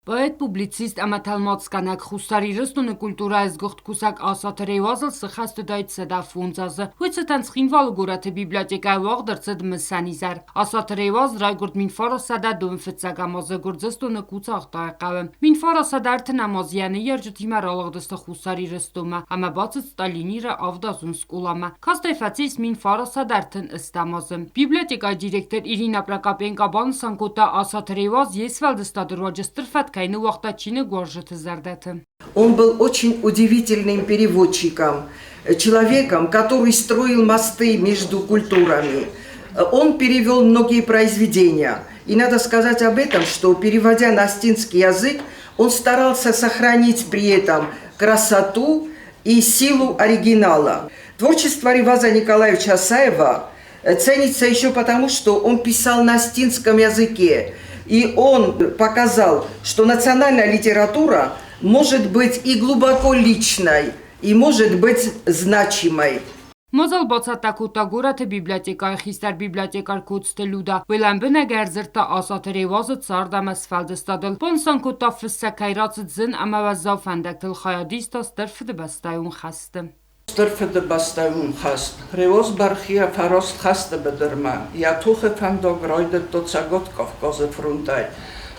Поэт, публицист ӕмӕ тӕлмацгӕнӕг, Хуссар Ирыстоны культурӕйы сгуыхт кусӕг Асаты Реуазыл сыхӕст уыдаид 105 азы. Уый цытӕн Цхинвалы горӕты библиотекӕйы уагъд ӕрцыд мысӕн изӕр. Асаты Реуаз райгуырд 1901 азы Гуырдзыстоны Куцагътайы хъӕуы. 1930 азы йӕ ныййарджытимӕ ралыгъдысты Хуссар Ирыстонмӕ ӕмӕ бацыд Сталиниры авдазон скъоламӕ. Каст ӕй фӕцис 1938 азы. Библиотекӕйы директор Ирина Прокопенко банысан кодта, Асаты Реуаз йе сфӕлдыстады руаджы стыр фӕд кӕй ныууагъта чиныгуарзджыты зӕрдӕты. Он был очень удивительным переводчиком, человеком, который строил мосты между культурами. Он перевел многие произведения. И надо сказать об этом, что переводя на астинский язык, он старался сохранить при этом красоту и силу оригинала. Творчество Реваза Николаевича Асаева ценится еще потому, что он писал на астинском языке. И он показал, что национальная литература может быть и глубоко личной, и может быть значимой. Мадзал бацӕттӕ кодта горӕты библиотекӕйы хистӕр библиотекарь Коцты Люда. Уый лӕмбынӕг ӕрдзырдта Асаты Реуазы цард ӕмӕ сфӕлдыстадыл. Банысан кодта, фыссӕг кӕй рацыд зын ӕмӕ уӕззау фӕндӕгтыл, хайадиста Стыр Фыдыбӕстӕйон хӕсты. Стыр Фыдыбӕстӕйон хӕст. Реуаз бархийӕ фӕраст хӕсты быдырмӕ. Йӕ тохы фӕндаг райдыдта Цӕгат Кавказы фронтӕй.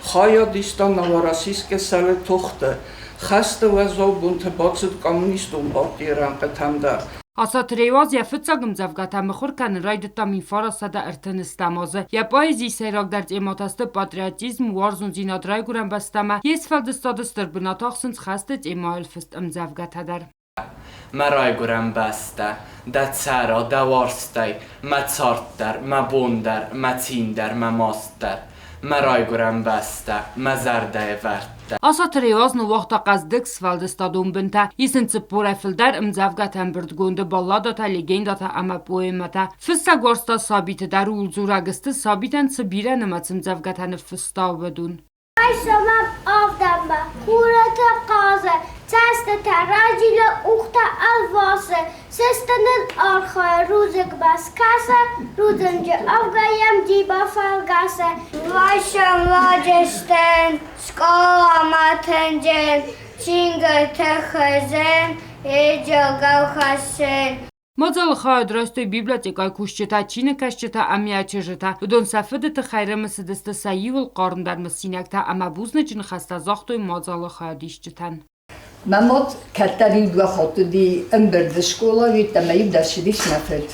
Хайад иста Новороссийскы сӕры тохты. Хӕсты уӕззау бонты бацыд Коммунистон партийы рӕнхъытӕм дӕр. Асаты Реуаз йӕ фыццаг ӕмдзӕвгӕтӕ мыхуыр кӕнын райдыдта 1930 азы. Йӕ поэзийы сӕйрагдӕр темӕтӕ сты патриотизм, уарзондзинад райгуырӕн бӕстӕмӕ, йе сфӕлдыстады стыр бынат ахсынц хӕсты темӕйыл фыст ӕмдзӕвгӕтӕ дӕр. Мӕ райгуырӕн бӕстӕ, дӕ цӕра, дӕ уарзтӕй, мӕ цард дӕр, мӕ бон дӕр, мӕ цин дӕр, мӕ маст дӕр. Мӕ райгуырӕн бӕстӕ, мӕ зӕрдӕйы вӕрдтӕ. Асаты Реуаз ныууагъта хъӕздыг сфӕлдыстадон бынтӕ, ис ын цыппорӕй фылдӕр ӕмдзӕвгӕтӕ ӕмбырдгонды балладӕтӕ, легендӕтӕ ӕмӕ поэмӕтӕ. Фыссӕг уарзта сабиты дӕр, ууыл дзурӕг сты, сабитӕн цы бирӕ нымӕц ӕмдзӕвгӕтӕ ныффыста, уыдон. Райсомӕн авдӕнмӕ хурӕтӕ хъазы, цӕстытӕ разилы, къухтӕ ӕлвасы, сыстыныл архайы, рудзынгмӕ скӕсы, рудзынджы авгӕй йӕм Дибӕ фӕлгӕсы. Райсом раджы стын, скъоламӕ тынджын, чингуытӕ хызын, иджылгау хӕссын. Мадзалы хайад райстой библиотекӕйы кусджытӕ, чиныгкӕсджытӕ ӕмӕ чызджытӕ. Уыдон сӕ фыды тыххӕй рымысыдысты сӕ иуыл хъармдӕр мысинӕгтӕ ӕмӕ бузныджы ныхӕстӕ загътой мадзалы хайадисджытӕн. Мӕ мад кӕддӕр-иу дыууӕ хатты уыди ӕмбырды скъолайы ӕмӕ-иу дӕр ссыдис мӕ фыд.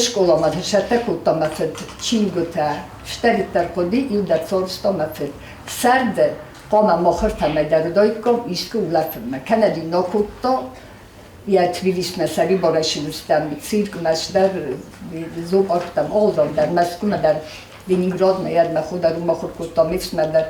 Скъоламӕ сӕттӕ кодта мӕ фыд чингуытӕ, стӕриддӕр хъуыди, иу дӕр цорста мӕ фыд. Сӕрды хъуамӕ мохыртӕмӕ дӕр уыдаиккам искуы улӕфынмӕ, кӕнӕ-иу нӕ кодта, йӕ Тбилисмӕ сӕрибарӕй сыдыстӕм, циркмӕ дӕр, зоопарктӕм, алырдӕм дӕр, Мӕскуымӕ дӕр, Ленинградмӕ дӕр мӕ хо дӕр уым ахуыр кодта, ме фсымӕр дӕр.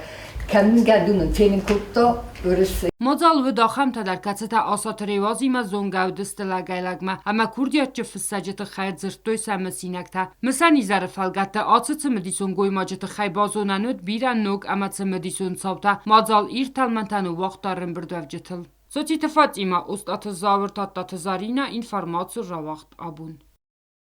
Кӕнгӕ дун фенын кодта Уырысы. Мадзал уыд ахӕмтӕ дӕр, кӕцытӕ Асаты Реуазимӕ зонгӕ уыдысты лӕгӕй-лӕгмӕ ӕмӕ курдиатджын фыссӕджы тыххӕй дзырдтой сӕ мысинӕгтӕ. Мысӕн изӕры фӕлгӕтты ацы цымыдисон гоймаджы тыххӕй базонӕн уыд бирӕ ног ӕмӕ цымыдисон цаутӕ. Мадзал ирд тӕлмӕнтӕ ныууагъта ӕрӕмбырдуӕвджытыл. Социты Фатимӕ, Остъаты Зауыр, Тадтаты Заринӕ, информаци рауагъд абон.